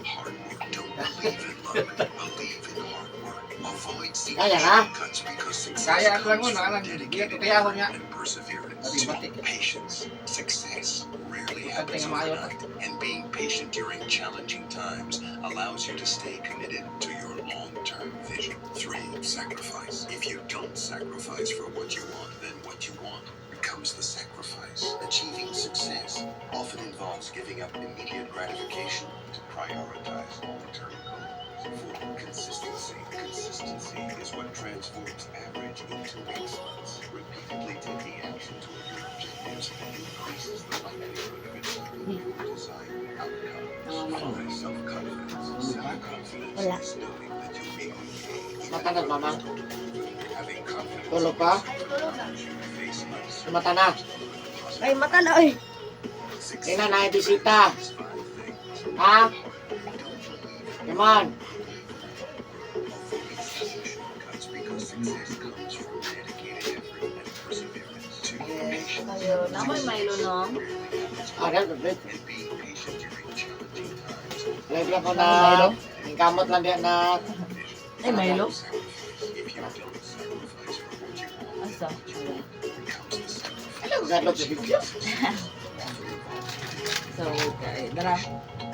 Hard work. Don't believe in luck. Believe in hard work. Avoid seeking Kaya na? Shortcuts because success Kaya ang comes langon, from alang, dedicated kaya ako effort niya. and perseverance. Sabi, batik. Patience. Success rarely Importante happens nga maayo. Overnight, and being patient during challenging times allows you to stay committed to your long-term vision. Three, sacrifice. If you don't sacrifice for what you want, then what you want becomes the sacrifice. Achieving success often involves giving up immediate gratification to prioritize long-term goals. Four, consistency. Consistency is what transforms average into excellence. Repeatedly taking action toward your objectives increases the likelihood of achieving your desired outcomes. Five, self-confidence. Self-confidence Wala. Is knowing that you'll be okay even Mata na, if mama. Others don't approve of you. Having confidence Tulog in pa? yourself allows you to face uncertainty Mata na. with a positive Ay, mata na, oy. Success Tingnan na, bisita. demands five things. Ha? Don't believe in Iman. Avoid seeking shortcuts because success comes from dedicated effort and perseverance. Two, Yes, patience. kayo. Namoy Milo, no? Rarely happens Ah, dahil, bebe. and being patient during challenging times Live lang ko na. Kamot lang diyan na. Ay, Milo? Sacrifice. If you don't sacrifice for what you want, then Asa? What you want becomes the sacrifice. Ano, gadlok sa bigyan? Success often involves giving up So, okay. Dara. to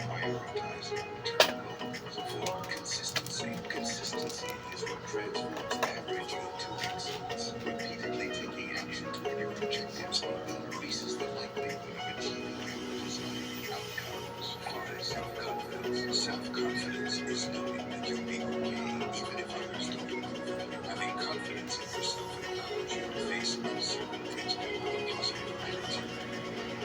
prioritize long-term goals. Four, consistency. Consistency is what transforms average into excellence. Repeatedly taking action toward your objectives increases the likelihood of achieving your desired outcomes. Five, self-confidence. Self-confidence is knowing that you'll be okay even if others don't approve of you. Having confidence in yourself empowers you to face uncertainties with a positive attitude.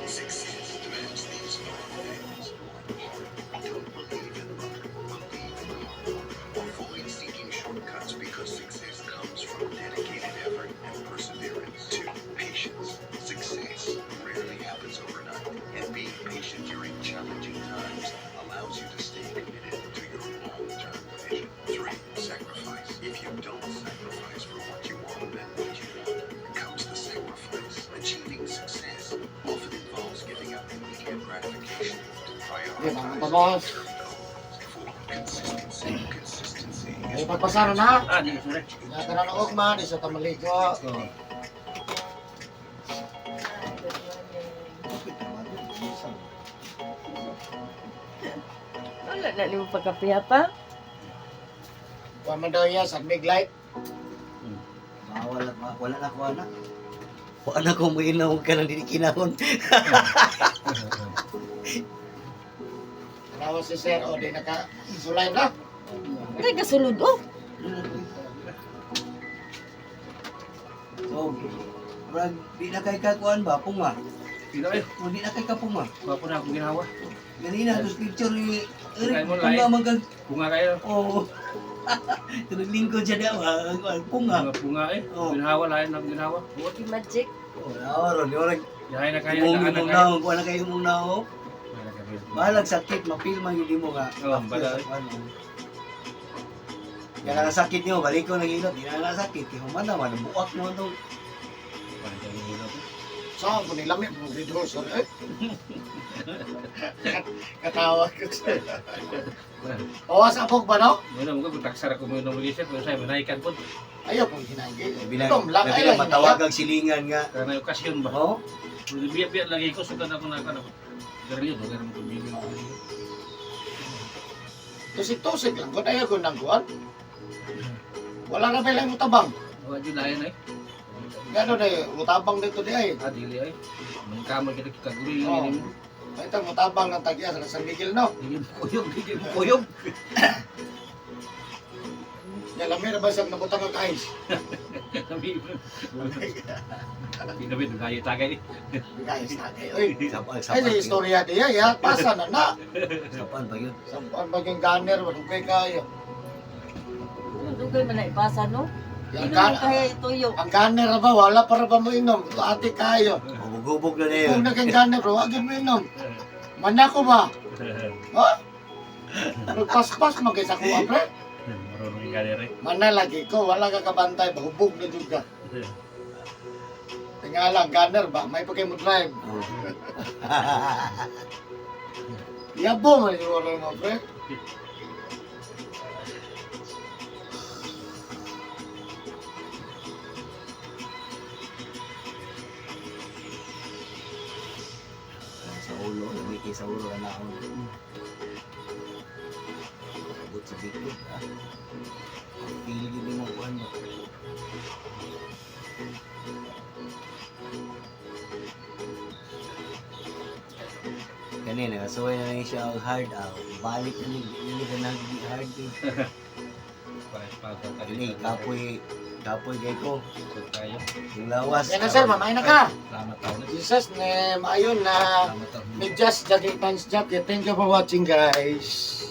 Success demands these five things. One, hard work. Don't believe in luck. Believe in hard work. Avoid seeking shortcuts because success comes from dedicated effort and perseverance. Two, patience. Success rarely happens overnight, and being patient during challenging times allows you to stay committed to your long-term vision. Three, sacrifice. If you don't sacrifice for what you want, then what you want becomes the sacrifice. Achieving success often involves giving up immediate gratification to Di ba, prioritize tapos. Long-term goals. Four, consistency. Consistency Ay, is what pagpasaro na. Ah, di, sorry. Ya, karon og ma, di sa tamaligo. Oh. Good morning. Wala na nimo pagkapiha pa? Wa man daw iya sa big light. Ah, wala, wala na ko ana. Wala na ko mo ka nang dinikinahon. Tanawa si sir o di naka sulay na. Ay, kasulod, oh. So, murag di na kay kakuan ba punga. Pila eh. O di na kay kapunga. Wapo na akong ginawa. Ganina tos picture ni Kay Eric mo, punga lain. man kag Bunga kayo. oh. Tunod lingkod siya daw ah, ang punga. Bunga bunga eh. Oh. Ginawa lain na akong ginawa. Di magic. Oh, ron, ron. Yahay na kayo. Imong Nakaana imong kayo. naong, kuha na kayo imong naong. Wala na kayo. Bahalag sakit, mapil man yun mo nga. Oh, bala. Sa kuan, oh. Yan ang sakit niyo, balik ko nang hilot, di na nasakit. Kaya human na, man, buak naman to. Wala kayo hilot. Sa ko ni lami mo video sir. Eh. Katawa ko sir. O sa apog ba no? Muna mo ko taksar ako mo nung mag-isip, kung sa'yo manaikan po. Ayaw pong hinagi. Bilang, Inom lang ay bilang lang matawag ang silingan nga. Kaya na okasyon ba? Oh, Biya-biya lagi ko, sugan ako na ako. Garilyo, baga naman tumigil. Tusik-tusik lang ko ayaw ko nang kuan. Wala na pala yung utabang. Wala dyan lain eh. Gano na utabang dito di ay. Ah, dili ay. Mangkamay kita kaguri Oh. yun. Ay tang utabang ng tagya sa San Miguel no. Dili mo kuyog, dili mo kuyog. Ya lami ra ba sa nabutang ang ice. Hindi na tagay eh. Guys, tagay oy. Sapan, Ay sapan. sa istorya diya ya, pasa na na. Sapan pa yun. Sampuan ba yung gunner, wadugay kayo. Dugay man na ipasa, no? Yang Inom gan kaya ituyo. Ang gunner ba, wala para ba mo inom? Ito ate kayo. Hubog-hubog na na yun. Kung naging gunner, bro, wag mo inom. Manako ba? Ha? Nagpaspas man kay sa kuha, pre. Marunong yung gunner eh. Mana lagi ko, wala ka kabantay, bahubog na jud ka. Tingala, gunner ba? May pa kayo mo drive. Oh. Yabo man siguro mo, pre. Sa ulo, lami kay sa ulo na ako. Abot sa likod, ah. Feel yun yung kuhan mo. Kani, nakasuway na lang siya ang hard ah. Balik na ni, hindi ka nag hard eh. Kani, kapoy, kapoy kay ko. Tayo. Yung lawas. Yan na sir, mamay na ka. Salamat taon. Jesus name, ayun na. Salamat taon. May just jogging pants jacket. Thank you for watching, guys.